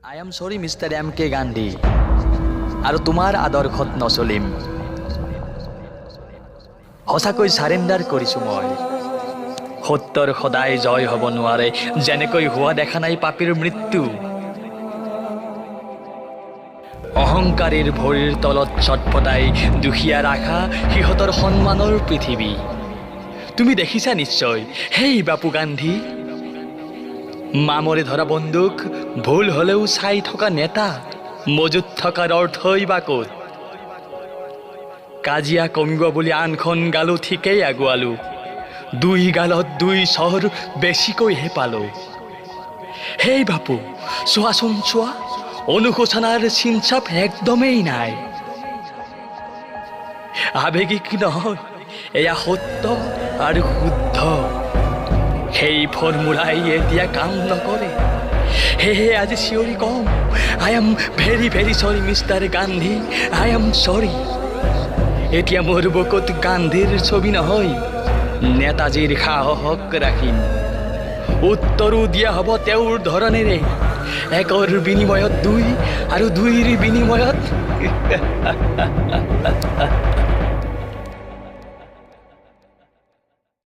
I am sorry, Mister M K Gandhi. আৰু তোমাৰ আদৰ্শত নচলিম। সঁচাকৈ চাৰেণ্ডাৰ কৰিছোঁ মই। সত্যৰ সদায় জয় হ'ব নোৱাৰে, যেনেকৈ হোৱা দেখা নাই পাপীৰ মৃত্যু। অহংকাৰীৰ ভৰিৰ তলত ছটফটাই দুখীয়াৰ আশা, সিহঁতৰ সন্মানৰ পৃথিৱী। তুমি দেখিছা নিশ্চয়, হেই বাপু গান্ধী। মামৰে ধৰা বন্দুক, ভুল হ'লেও চাই থকা নেতা মজুত থকাৰ অৰ্থই বা ক'ত? কাজিয়া কমিব বুলি আনখন গালো ঠিকেই আগুৱালো, দুই গালত দুই চৰ বেছিকৈহে পালো। হেই বাপু, চোৱাচোন চোৱা, অনুশোচনাৰ চিনচাপ একদমেই নাই। আৱেগিক নহয়, এয়া সত্য আৰু শুদ্ধ। সেই ফৰ্মুলাই এতিয়া কাম নকৰে। সেয়েহে আজি চিঞৰি কম, I am very very sorry, Mister Gandhi, I am sorry. এতিয়া মোৰ বুকুত গান্ধীৰ ছবি নহয়, নেতাজীৰ সাহসক ৰাখিম। উত্তৰো দিয়া হ'ব তেওঁৰ ধৰণেৰে, একৰ বিনিময়ত দুই আৰু দুইৰ বিনিময়ত